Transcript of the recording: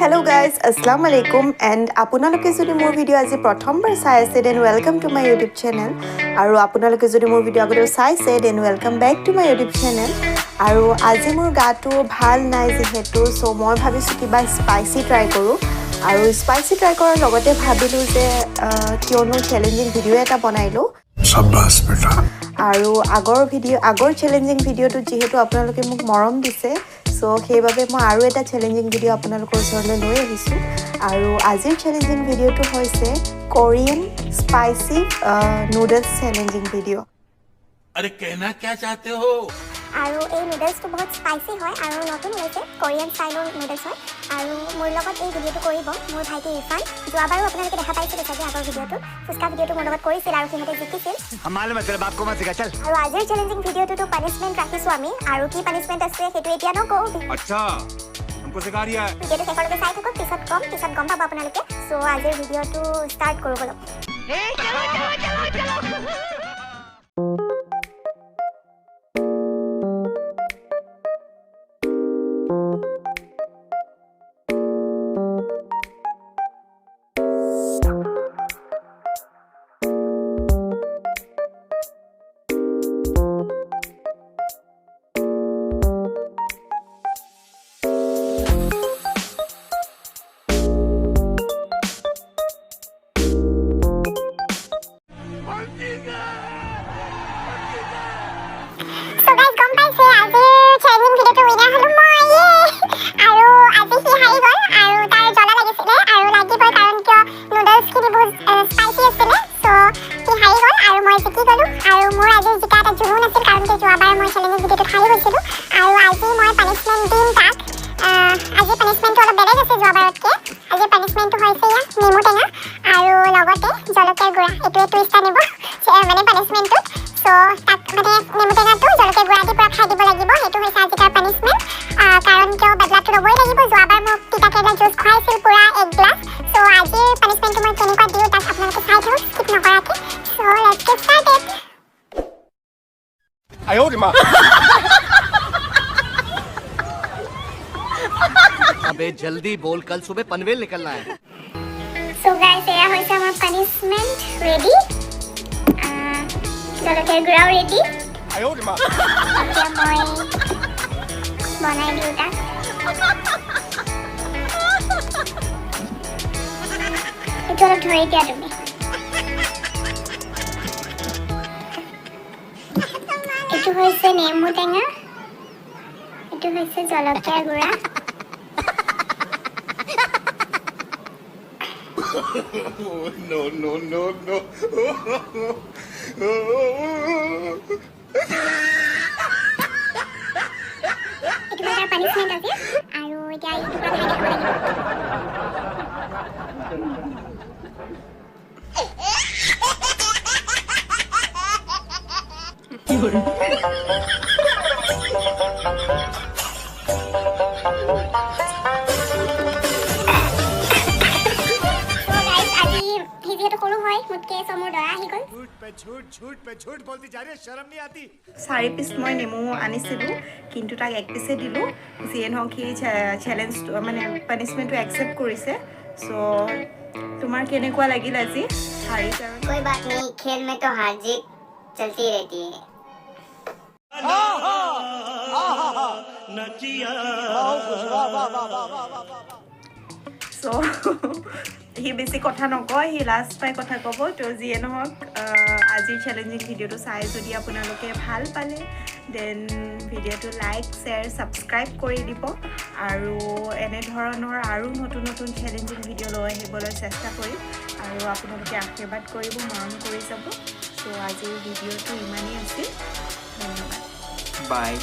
Hello' guys, Aslam আলাইকুম। And আপোনালোকে যদি মোৰ ভিডিঅ' আজি প্ৰথমবাৰ চাই আছে, then welcome to my YouTube channel। আৰু আপোনালোকে যদি মোৰ ভিডিঅ' আগতেও চাইছে, then welcome back to my YouTube channel। আৰু আজি মোৰ গাটো ভাল নাই যিহেতু, চ' মই ভাবিছোঁ কিবা স্পাইচি ট্ৰাই কৰোঁ। আৰু স্পাইচি ট্ৰাই কৰাৰ লগতে ভাবিলোঁ যে কিয়নো চেলেঞ্জিং ভিডিঅ' এটা বনাই লওঁ। शाबाश बेटा। আৰু আগৰ ভিডিঅ', আগৰ চেলেঞ্জিং ভিডিঅ'টোত যিহেতু আপোনালোকে মোক মৰম দিছে, চ' সেইবাবে মই আৰু এটা চেলেঞ্জিং ভিডিঅ' আপোনালোকৰ ওচৰলৈ লৈ আহিছোঁ। আৰু আজিৰ চেলেঞ্জিং ভিডিঅ'টো হৈছে Korean spicy noodles challenging video। अरे, कहना क्या चाहते हो? আৰু এই নুডলছটো বহুত স্পাইচি হয় আৰু নতুন ওলাইছে, কোৰিয়ান ষ্টাইলৰ নুডলছ হয়। আৰু মোৰ লগত এই ভিডিঅ'টো কৰিব মোৰ ভাইটি ইৰফান। যোৱাবাৰো আপোনালোকে দেখা পাইছিলে চাগে, আগৰ ভিডিঅ'টো, ফুচকা ভিডিঅ'টো মোৰ লগত কৰিছিল আৰু সিহঁতে জিকিছিল। हम मालूम है तेरे बाप को मत सिखा, चल। আৰু আজিৰ চেলেঞ্জিং ভিডিঅ'টোতো পানিছমেণ্ট ৰাখিছোঁ আমি। আৰু কি পানিছমেণ্ট আছে সেইটো এতিয়া নকওঁ। अच्छा, हमको सिखा रिया है। ভিডিঅ'টো শেষলৈকে চাই থাকক, পিছত ক'ম, পিছত গম পাব আপোনালোকে। চ' আজিৰ ভিডিঅ'টো ষ্টাৰ্ট কৰোঁ ব'লক। চ' গাইজ, গম পাইছে, আজিৰ চেলেঞ্জিং ভিডিঅ'টো উইনাৰ হ'লো মই। আৰু আজি সি হাৰি গ'ল আৰু তাৰ জ্বলা লাগিছিলে আৰু লাগিবই, কাৰণ কিয় নুডলছখিনি বহুত স্পাইচি আছিলে। চ' সি হাৰি গ'ল আৰু মই জিকি গ'লোঁ। আৰু মোৰ আজি জিকা এটা জুনুন আছিল, কাৰণ কিয় যোৱাবাৰ মই চেলেঞ্জিং ভিডিঅ'টোত হাৰি গৈছিলোঁ। আৰু আজি মই পানিছমেণ্ট দিম তাক। আজি পানিছমেণ্টটো অলপ বেলেগ আছে যোৱাবাৰতকৈ। আজিৰ পানিছমেণ্টটো হৈছে এয়া নেমু টেঙা আৰু লগতে জলকীয়াৰ গুড়া। এইটোৱে টুইষ্ট আনিব মানে পানিছমেণ্টটোত। চ' তাক মানে নেমু টেঙাটো জলকীয়া গুড়া দি পূৰা খাই দিব লাগিব। সেইটো হৈছে আজি তাৰ পানিছমেণ্ট, কাৰণ কিয় বদলাটো ল'বই লাগিব। যোৱাবাৰ মোক তিতা কেৰেলা জুচ খুৱাইছিল পূৰা এক গ্লাছ। চ' আজিৰ পানিছমেণ্টটো মই কেনেকুৱা দিওঁ তাক, আপোনালোকে চাই থাকক স্কিপ নকৰাকৈ। So let's get started। 哎呦我的妈！ अबे, जल्दी बोल, कल सुबह पनवेल निकलना है। চ' গাইজ, এয়া হৈছে আমাৰ পানিছমেণ্ট ৰেডি, জলকীয়াৰ গুড়াও ৰেডি। 哎呦我的妈！ এতিয়া মই বনাই দিওঁ তাক। এইটো অলপ ধৰি দিয়া তুমি। এইটো হৈছে নেমু টেঙা, এইটো হৈছে জলকীয়াৰ গুড়া। No, no, no, no! এইটো মই তাৰ পানিছমেণ্ট আজি। আৰু এতিয়া এইটো পৰা খাই দেখাব লাগিব। So guys, আজি সি যিহেতু সৰু হয় মোতকৈ, চ' মোৰ দৰা আহি গ'ল। झूठ पे झूठ, झूठ पे झूठ बोलती जा रही है, शर्म नहीं आती? 4 পিচ মই নেমু আনিছিলোঁ, কিন্তু তাক এক পিচে দিলোঁ। যিয়ে নহওক, সি চেলেঞ্জটো মানে পানিছমেণ্টটো একচেপ্ট কৰিছে। চ' তোমাৰ কেনেকুৱা লাগিল আজি হাৰি কাৰণে? कोई बात नहीं, खेल में तो हार जीत चलती रहती है। চ' সি বেছি কথা নকয়, সি লাজ পাই কথা ক'ব। তো যিয়ে নহওক, আজিৰ চেলেঞ্জিং ভিডিঅ'টো চাই যদি আপোনালোকে ভাল পালে, then ভিডিঅ'টো লাইক, শ্বেয়াৰ, ছাবস্ক্ৰাইব কৰি দিব। আৰু এনেধৰণৰ আৰু নতুন নতুন চেলেঞ্জিং ভিডিঅ' লৈ আহিবলৈ চেষ্টা কৰিম আৰু আপোনালোকে আশীৰ্বাদ কৰিব, মৰম কৰি যাব। চ' আজিৰ ভিডিঅ'টো ইমানেই আছিল। ধন্যবাদ। বাই।